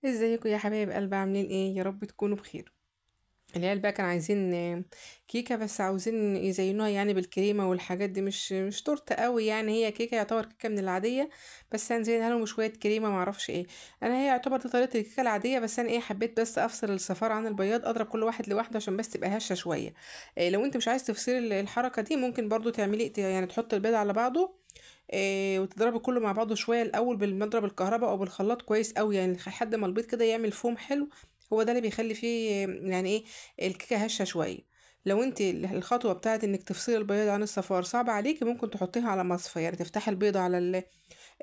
ازيكم يا حبايب قلب؟ عاملين ايه؟ يا رب تكونوا بخير. العيال بقى كانوا عايزين كيكة، بس عاوزين يزينوها يعني بالكريمه والحاجات دي، مش تورته قوي يعني، هي كيكة يعتبر كيكة من العادية، بس هنزينها لهم شوية كريمة معرفش ايه. انا هي يعتبر دي طريقه الكيكه العادية، بس انا ايه حبيت بس افصل الصفار عن البياض، اضرب كل واحد لوحده عشان بس تبقى هشه شوية. إيه لو انت مش عايز تفصلي الحركة دي ممكن برضو تعملي يعني تحط البيض على بعضه، إيه وتضربي كله مع بعضه شوية الاول بالمضرب الكهرباء او بالخلاط كويس قوي، يعني لحد ما البيض كده يعمل فوم حلو. هو ده اللي بيخلي فيه يعني ايه الكيكه هشه شوية. لو انت الخطوة بتاعت انك تفصلي البياض عن الصفار صعبة عليكي، ممكن تحطيها على مصفى، يعني تفتحي البيضة على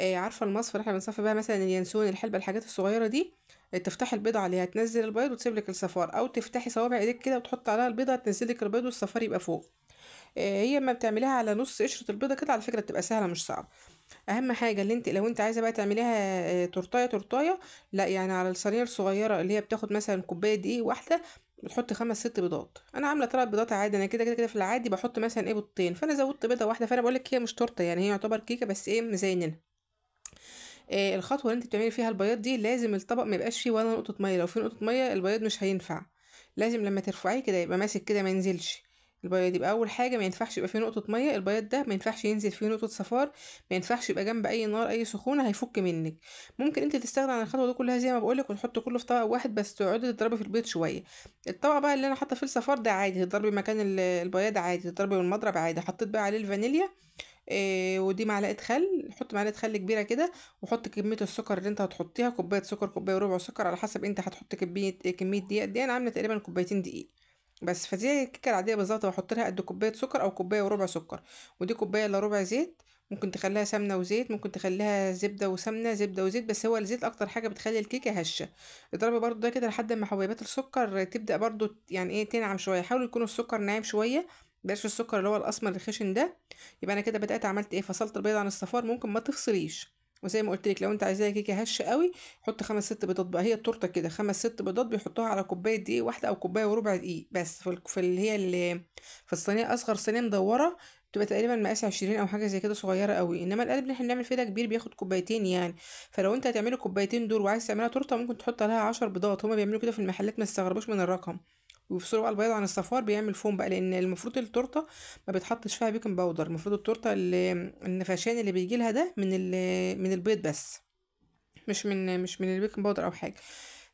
عارفه المصفى اللي احنا بنصفي بيها مثلا اليانسون الحلبة الحاجات الصغيرة دي، تفتحي البيضة عليها تنزل البيض وتسيب لك الصفار، او تفتحي صوابع ايدك كده وتحط عليها البيضة تنزل لك البيض والصفار يبقى فوق. هي ما بتعمليها على نص قشرة البيضة كده على فكرة بتبقى سهلة مش صعبة. اهم حاجة اللي انت لو انت عايزه بقى تعمليها تورتايه تورتايه، لا يعني على الصينية الصغيرة اللي هي بتاخد مثلا كوباية دقيق واحدة بتحط 5 6 بيضات. انا عامله 3 بيضات عادي، انا كده كده كده في العادي بحط مثلا ايه بيضتين، فانا زودت بيضة واحدة، فانا بقول لك هي مش تورته يعني، هي يعتبر كيكة بس ايه مزينينها. الخطوة اللي انت بتعملي فيها البياض دي لازم الطبق ما يبقاش فيه ولا نقطة مية، لو فيه نقطة مية البياض مش هينفع، لازم لما ترفعيه كده يبقى ماسك كده ما ينزلش البياض. يبقى اول حاجة ما ينفعش يبقى فيه نقطة مية، البياض ده ما ينفعش ينزل فيه نقطة صفار، ما ينفعش يبقى جنب اي نار اي سخونة هيفك منك. ممكن انت تستغنى عن الخطوة دي كلها زي ما بقولك وتحط كله في طبق واحد، بس تقعدي تضربي في البيض شوية. الطبق بقى اللي انا حاطه فيه الصفار ده عادي تضربي مكان البياض عادي، تضربي بالمضرب عادي. حطيت بقى عليه الفانيليا، ودي معلقه خل، حط معلقه خل كبيرة كده، وحط كمية السكر اللي انت هتحطيها، كوباية سكر كوباية وربع سكر على حسب انت هتحط كمية دقيق قد ايه. انا عامله تقريبا كوبايتين دقيق بس، فدي الكيكه العادية بالظبط بحط لها قد كوباية سكر او كوباية وربع سكر، ودي كوباية الا ربع زيت. ممكن تخليها سمنه وزيت، ممكن تخليها زبدة وسمنه، زبدة وزيت، بس هو الزيت اكتر حاجة بتخلي الكيكه هشه. اضربي برده ده كده لحد ما حبيبات السكر تبدا برده يعني ايه تنعم شوية، حاولوا يكون السكر ناعم شوية، بلاش السكر اللي هو الاسمر الخشن ده. يبقى انا كده بدات عملت ايه، فصلت البيض عن الصفار. ممكن ما تفصليش، وزي ما قلت لك لو انت عايزاها كيكة هشه قوي حط 5 6 بيضات بقى، هي التورتة كده 5 6 بيضات بيحطوها على كوباية دقيق واحدة او كوباية وربع دقيق بس، في اللي هي اللي في الصينية، اصغر صينية مدورة بتبقى تقريبا مقاس 20 او حاجة زي كده، صغيرة قوي. انما القالب اللي احنا بنعمل فيه ده كبير بياخد كوبايتين يعني، فلو انت هتعملي كوبايتين دول وعايز تعملها تورته ممكن تحط عليها 10 بيضات، هما بيعملوا كده في المحلات ما تستغربوش من الرقم. ويفصلوا بقى البياض عن الصفار بيعمل فوم بقى، لان المفروض التورتة ما بيتحطش فيها baking powder، المفروض التورتة النفشان اللي بيجي لها ده من البيض بس، مش من ال baking powder او حاجة.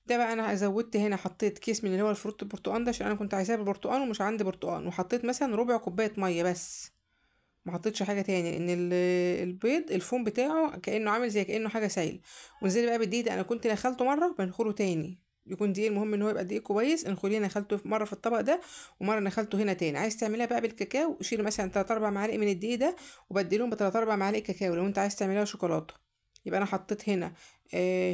ده بقى انا زودت هنا، حطيت كيس من اللي هو ال fruit البرتقال ده عشان انا كنت عايزاه بالبرتقال ومش عندي برتقال، وحطيت مثلا ربع كوباية مية بس، ما حطيتش حاجة تاني، لان البيض الفوم بتاعه كانه عامل زي كانه حاجة سايله. وانزلي بقى بالدقيق ده، انا كنت نخلته مرة بنخله تاني، يكون دقيق، المهم ان هو يبقى دقيق كويس. انخليه نخلته مرة في الطبق ده ومرة نخلته هنا تاني. عايز تعمليها بقى بالكاكاو، شيلي مثلا 3 4 معالق من الدقيق ده وبدلهم ب 3 4 معالق كاكاو لو انت عايز تعمليها شوكولاتة. يبقى انا حطيت هنا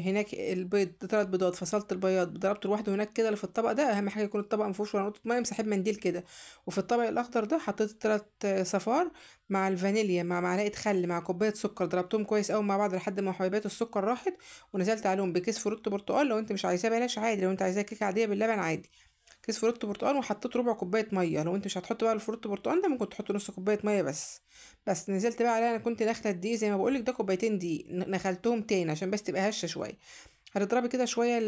هناك البيض 3 بيضات، فصلت البياض ضربته لوحده هناك كده اللي في الطبق ده، اهم حاجة يكون الطبق ما فيهوش ولا نقطة مية، مسحب منديل كده. وفي الطبق الاخضر ده حطيت 3 صفار مع الفانيليا مع معلقه خل مع كوباية سكر، ضربتهم كويس قوي مع بعض لحد ما حبيبات السكر راحت، ونزلت عليهم بكيس fruit برتقال. لو انت مش عايزاه بلاش عادي، لو انت عايزاه كيكة عادية باللبن عادي، كيس fruit برتقال، وحطيت ربع كوباية مية. لو انت مش هتحط بقى ال fruit برتقال ده ممكن تحط نص كوباية مية بس. بس نزلت بقى عليها، انا كنت نخله الدقيق زي ما بقولك ده كوبايتين دقيق نخلتهم تاني عشان بس تبقى هشه شوية. هتضربي كده شوية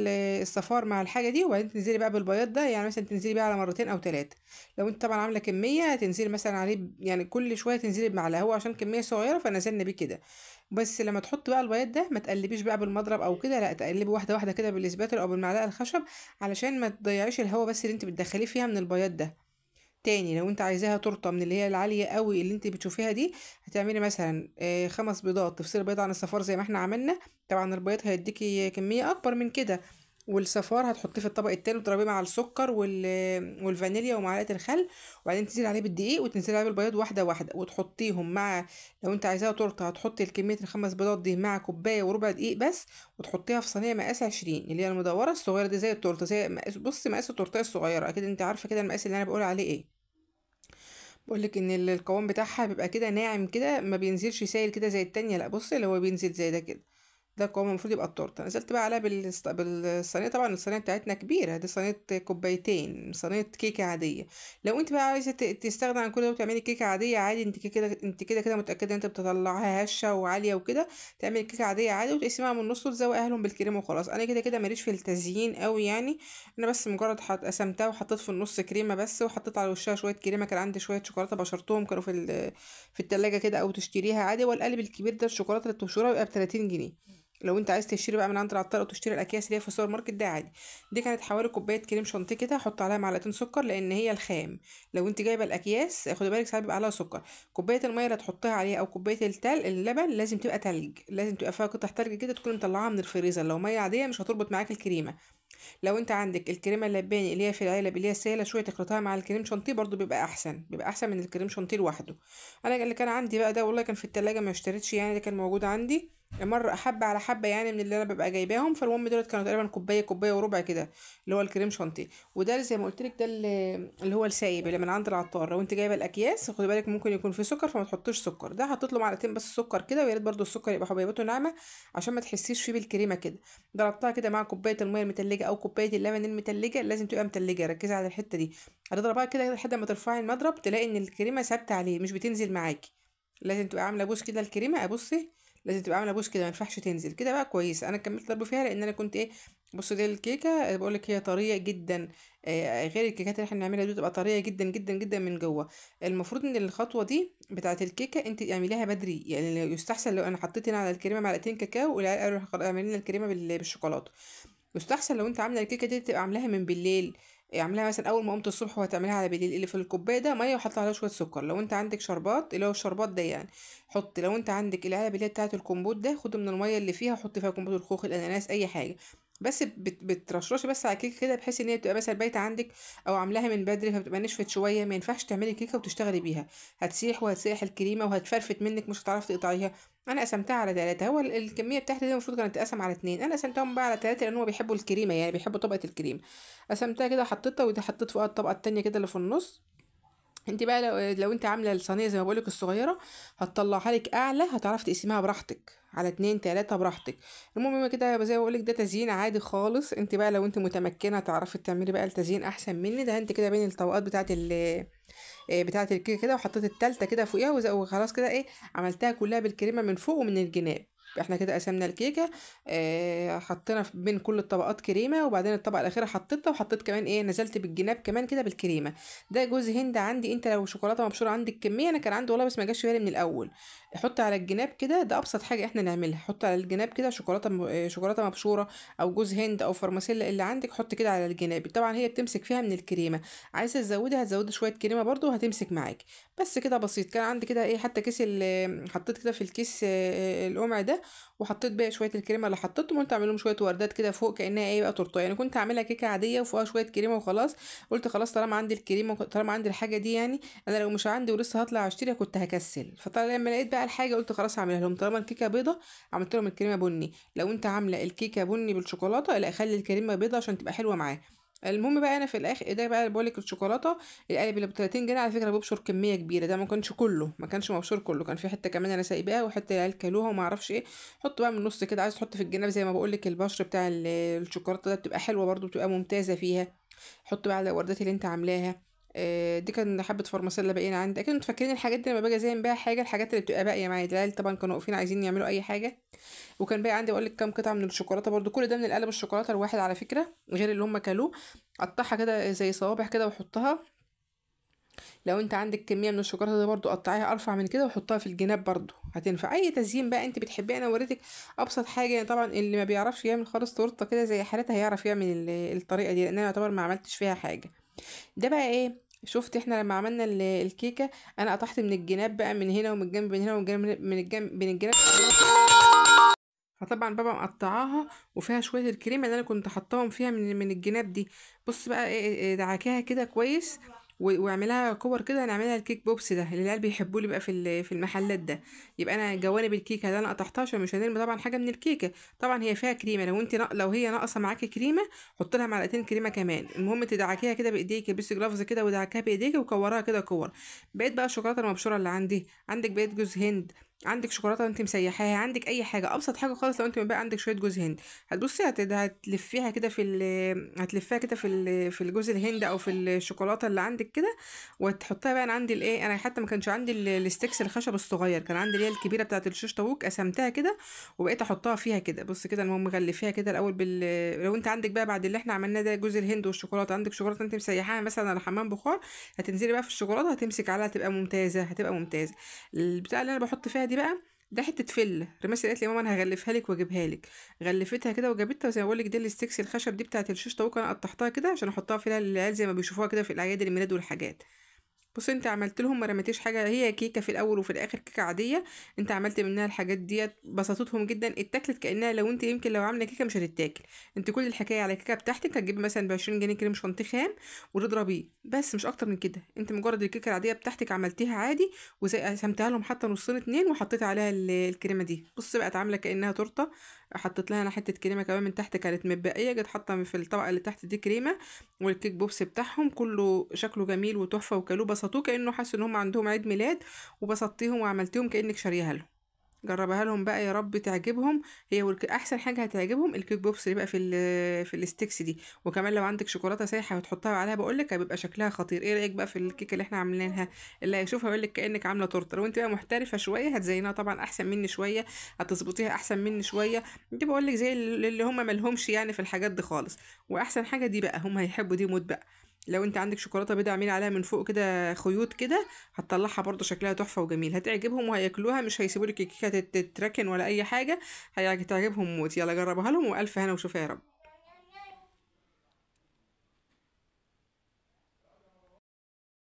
الصفار مع الحاجة دي، وبعدين تنزلي بقى بالبياض ده، يعني مثلا تنزلي بقى على مرتين او 3. لو انت طبعا عامله كمية تنزلي مثلا عليه يعني كل شوية تنزلي بمعلقه، هو عشان كمية صغيرة فنزلنا بيه كده. بس لما تحط بقى البياض ده ما تقلبيش بقى بالمضرب او كده، لا تقلبي واحدة واحدة كده بالاسباتل او بالمعلقه الخشب علشان ما تضيعيش الهواء بس اللي انت بتدخليه فيها من البياض ده. تاني لو انت عايزاها تورته من اللي هي العالية قوي اللي انت بتشوفيها دي، هتعملي مثلا 5 بيضات، تفصلي البيض عن الصفار زي ما احنا عملنا، طبعا البيض هيديكي كمية اكبر من كده، والصفار هتحطيه في الطبق التاني وتضربيه مع السكر والفانيليا ومعلقة الخل، وبعدين تنزلي عليه بالدقيق وتنزلي عليه بالبياض واحدة واحدة، وتحطيهم مع لو انت عايزاها تورته هتحطي الكمية ال5 بيضات دي مع كوباية وربع دقيق بس، وتحطيها في صينية مقاس 20 اللي هي المدوره الصغيرة دي زي التورتة، زي بصي مقاس التورتيه الصغيرة، اكيد انت عارفه كده المقاس اللي انا بقول عليه ايه. بقولك ان القوام بتاعها بيبقى كده ناعم كده، ما بينزلش سايل كده زي التانية، لا بصي اللي هو بينزل زي ده كده، ده قوام المفروض يبقى التورتة. نزلت بقى عليها بالصينيه، طبعا الصينية بتاعتنا كبيرة، دي صينية كوبايتين، صينية كيكة عادية. لو انت بقى عايزه تستغنى عن كل ده وتعملي كيكة عادية عادي، انت كده انت كده متاكدة ان انت بتطلعها هشه وعاليه وكده، تعملي كيكة عادية عادي وتقسميها من النص وتزوقيها لهم بالكريمه وخلاص. انا كده كده ماليش في التزيين قوي يعني، انا بس مجرد قسمتها وحطيت في النص كريمة بس، وحطيت على وشها شوية كريمة، كان عندي شوية شوكولاتة بشرتهم كانوا في التلاجة كده، او تشتريها عادي. والقالب الكبير ده الشوكولاتة اللي بتبشرها بيبقى ب 30 جنيه. لو انت عايز تشتري بقى من عند العطار او تشتري الاكياس اللي هي في السوبر ماركت ده عادي. دي كانت حوالي كوباية كريم شانتيه كده، هحط عليها معلقتين سكر لان هي الخام. لو انت جايبه الاكياس خدي بالك ساعات بيبقى عليها سكر. كوباية المية اللي هتحطيها عليها او كوباية اللبن لازم تبقى تلج، لازم تبقى فيها قطع تلج كده، تكون مطلعاها من الفريزر. لو مية عادية مش هتربط معاك الكريمة. لو انت عندك الكريمة اللباني اللي هي في العلب اللي هي سايله شوية تخلطها مع الكريم شانتيه برضو بيبقى احسن، بيبقى احسن من الكريم شانتيه لوحده. انا اللي كان عندي بقى ده والله كان في التلاجة ما اشتريتش يعني، ده كان موجود عندي مرة حبه على حبه يعني من اللي انا ببقى جايباهم. فالمهم دولت كانوا تقريبا كوباية كوباية وربع كده اللي هو الكريم شانتيه. وده زي ما قلت لك ده اللي هو السايب اللي من عند العطار. لو انت جايبه الاكياس خدي بالك ممكن يكون فيه سكر فما تحطيش سكر. ده حطيت له معلقتين بس سكر كده، ويا ريت برده السكر يبقى حبيبته ناعمة عشان ما تحسيش فيه بالكريمه كده. ضربتها كده مع كوباية المية المتلجه او كوباية اللبن المتلجه، لازم تبقى متلجه، ركزي على الحتة دي. هتضربها كده لحد ما ترفعي المضرب تلاقي ان الكريمة ثابتة عليه مش بتنزل معاكي. لازم تبقى عامله بوس كده الكريمة، ابصي لازم تبقى عامله بوس كده، ما ينفعش تنزل كده بقى. كويس انا كملت ضرب فيها لان انا كنت ايه، بصوا دي الكيكه بقول لك هي طرية جدا، غير الكيكات اللي احنا بنعملها دي بتبقى طرية جدا جدا جدا من جوه. المفروض ان الخطوة دي بتاعه الكيكه انت اعمليها بدري يعني، يستحسن لو انا حطيت هنا على الكريمة معلقتين كاكاو والعيال قالوا اعملي لنا الكريمة بالشوكولاته. يستحسن لو انت عامله الكيكه دي تبقى عاملاها من بالليل، اعملها مثلا اول ما قمت الصبح وهتعمليها على بالليل. اللي في الكوباية ده مية وحط عليها شوية سكر. لو انت عندك شربات اللي هو الشربات ده يعني حط، لو انت عندك العلب اللي هي بتاعه الكمبوت ده خد من المية اللي فيها وحط فيها كمبوت الخوخ الاناناس اي حاجة، بس بترشرشي بس على الكيكه كده بحيث ان هي بتبقى مثلا بايته عندك او عاملاها من بدري فبتبقى نشفت شوية. ما ينفعش تعملي كيكة وتشتغلي بيها، هتسيح وهتسيح الكريمة وهتفرفت منك مش هتعرفي تقطعيها. انا قسمتها على 3، هو الكمية بتاعتي دي المفروض كانت تتقسم على 2، انا قسمتهم بقى على 3 لان هو بيحبوا الكريمة يعني بيحبوا طبقه الكريمة. قسمتها كده وحطيتها، ودي حطيت فوقها الطبقة التانية كده اللي في النص. انت بقى لو انت عامله الصينية زي ما بقولك الصغيرة هتطلعها لك اعلى، هتعرفي تقسميها براحتك على 2 3 براحتك. المهم كده زي ما بقولك ده تزيين عادي خالص. انت بقى لو انت متمكنة تعرفي تعملي بقى التزيين احسن مني. ده انت كده بين الطبقات بتاعه الكيكه كده، وحطيت التالتة كده فوقيها وخلاص كده ايه عملتها كلها بالكريمه من فوق ومن الجناب. احنا كده قسمنا الكيكه، حطينا بين كل الطبقات كريمة، وبعدين الطبقة الاخيرة حطيتها، وحطيت كمان ايه نزلت بالجناب كمان كده بالكريمه. ده جوز هند عندي، انت لو شوكولاتة مبشوره عندك كمية، انا كان عندي والله بس ما جاش بالي من الاول. حط على الجناب كده، ده ابسط حاجة احنا نعملها. حط على الجناب كده شوكولاتة مبشوره او جوز هند او فرماسيلا اللي عندك، حط كده على الجناب. طبعا هي بتمسك فيها من الكريمة، عايزه تزودي هتزودي شوية كريمة برده وهتمسك معاك. بس كده بسيط. كان عندي كده ايه حتى كيس حطيت كده في الكيس القمع ده، وحطيت بقى شوية الكريمة اللي حطيتهم، وقلت اعمل لهم شوية وردات كده فوق كانها ايه بقى تورته يعني. كنت عاملها كيكة عادية وفوقها شوية كريمة وخلاص. قلت خلاص طالما عندي الكريمة طالما عندي الحاجة دي يعني، انا لو مش عندي ولسه هطلع اشتريها كنت هكسل. فطالما لما لقيت بقى الحاجة قلت خلاص هعملها لهم. طالما الكيكه بيضة عملت لهم الكريمة بني. لو انت عامله الكيكه بني بالشوكولاته لا خلي الكريمة بيضة عشان تبقى حلوة معاها. المهم بقى انا في الاخر ده بقى بقول لك الشوكولاتة القالب اللي ب 30 جنيه على فكرة بيبشر كمية كبيرة، ده ما كانش كله، ما كانش مبشور كله، كان في حتة كمان انا سايباها وحتة العيال كلوها وما اعرفش ايه. حط بقى من النص كده، عايز تحط في الجناب زي ما بقول لك البشر بتاع الشوكولاتة ده بتبقى حلوة برده، بتبقى ممتازة فيها. حط بقى على الوردات اللي انت عاملاها. دي كان حبه فرماسيلا باقيين عندي، اكيد انتوا فاكرين الحاجات دي لما باجي ازين بيها حاجة، الحاجات اللي بتبقى باقية معايا. العيال طبعا كانوا واقفين عايزين يعملوا اي حاجة، وكان باقي عندي اقول لك كام قطعه من الشوكولاتة برده. كل ده من القلب الشوكولاتة الواحد على فكرة، غير اللي هم كلوه. قطعها كده زي صوابع كده وحطها. لو انت عندك كمية من الشوكولاتة ده برده قطعيها ارفع من كده وحطها في الجناب برده، هتنفع. اي تزيين بقى انت بتحبيه. انا وريتك ابسط حاجة يعني. طبعا اللي ما بيعرفش يعمل خالص تورته كده زي حالتها هيعرف يعمل الطريقة دي، لان انا يعتبر ما عملتش فيها حاجة. ده بقى ايه، شفت احنا لما عملنا الكيكه انا قطعت من الجناب بقى، من هنا ومن الجنب، من هنا ومن الجنب، من الجنب، من الجناب. فطبعا بابا مقطعاها وفيها شوية الكريمة اللي انا كنت حطاهم فيها من الجناب دي. بص بقى ايه، دعكاها كده كويس واعملها كور كده. هنعملها ال cake pops ده اللي العيال بيحبوه اللي بقى في المحلات ده. يبقى انا جوانب الكيكه اللي انا قطعتها عشان مش هنرمي طبعا حاجة من الكيكه. طبعا هي فيها كريمة، لو انت لو هي ناقصه معاكي كريمة حط لها معلقتين كريمة كمان. المهم تدعكيها كده بايديكي، البسي gloves كده ودعكيها بايديكي وكورها كده كور. بقيت بقى الشوكولاتة المبشوره اللي عندي، عندك بقيت جوز هند، عندك شوكولاتة انت مسيحاها، عندك اي حاجة، ابسط حاجة خالص لو انت بقى عندك شوية جوز هند، هتبصي هتلفيها كده في هتلفيها كده في في الجوز الهند او في الشوكولاتة اللي عندك كده، وتحطها بقى. انا عندي الايه، انا حتى ما كانش عندي ال sticks الخشب الصغير، كان عندي اللي هي الكبيرة بتاعه الشيش طاووق، قسمتها كده وبقيت احطها فيها كده. بص كده، المهم غلفيها كده الاول لو انت عندك بقى بعد اللي احنا عملناه ده جوز الهند والشوكولاته، عندك شوكولاتة انت مسيحاها مثلا على حمام بخار، هتنزلي بقى في الشوكولاتة، هتمسك عليها، هتبقى ممتازة، هتبقى ممتازة. البتاع اللي انا بحط فيها دي بقى ده حتة فل، رماسي قالت لي يا ماما انا هغلفها لك واجيبها لك، غلفتها كده وجابتها. وزي ما بقول لك دي ال sticks الخشب دي بتاعه الشيش طاووق، انا قطعتها كده عشان احطها فيها للعيال زي ما بيشوفوها كده في الاعياد الميلاد والحاجات. بصي انت عملت لهم، ما رميتيش حاجة، هي كيكة في الاول وفي الاخر كيكة عادية، انت عملت منها الحاجات ديت، بسطتهم جدا، اتاكلت كانها لو انت يمكن لو عامله كيكة مش هتتاكل. انت كل الحكاية على الكيكه بتاعتك هتجيبي مثلا ب 20 جنيه كريم شانتيه خام وتضربيه بس، مش اكتر من كده. انت مجرد الكيكه العادية بتاعتك عملتيها عادي وزي قسمتها لهم حتى نصين اتنين وحطيت عليها الكريمة دي. بصي بقت عامله كانها تورته، حطيت لها انا حتة كريمة كمان من تحت كانت متبقيه، جت حاطه في الطبقة اللي تحت دي كريمة، وال cake pops بتاعهم كله شكله جميل وتحفه، وكلوه بسطوه كانه حاسوا ان هم عندهم عيد ميلاد، وبسطتيهم وعملتيهم كانك شاريها لهم. جربها لهم بقى يا رب تعجبهم. هي احسن حاجة هتعجبهم ال cake pops اللي بقى في ال sticks دي، وكمان لو عندك شوكولاتة سايحه وتحطها عليها بقول لك هيبقى شكلها خطير. ايه رايك بقى في الكيكه اللي احنا عاملينها؟ اللي هيشوفها يقول لك كانك عامله تورته. لو انت بقى محترفه شوية هتزينها طبعا احسن مني شوية، هتظبطيها احسن مني شوية. دي بقول لك زي اللي هم مالهمش يعني في الحاجات دي خالص. واحسن حاجة دي بقى هم هيحبوا دي موت بقى. لو انت عندك شوكولاتة بيضاء اعملي عليها من فوق كده خيوط كده، هتطلعها برضو شكلها تحفة وجميل، هتعجبهم وهياكلوها، مش هيسيبوا لك الكيكه تتركن ولا اي حاجة، هتعجبهم موت. يلا جربها لهم والف هنا وشوفها يا رب.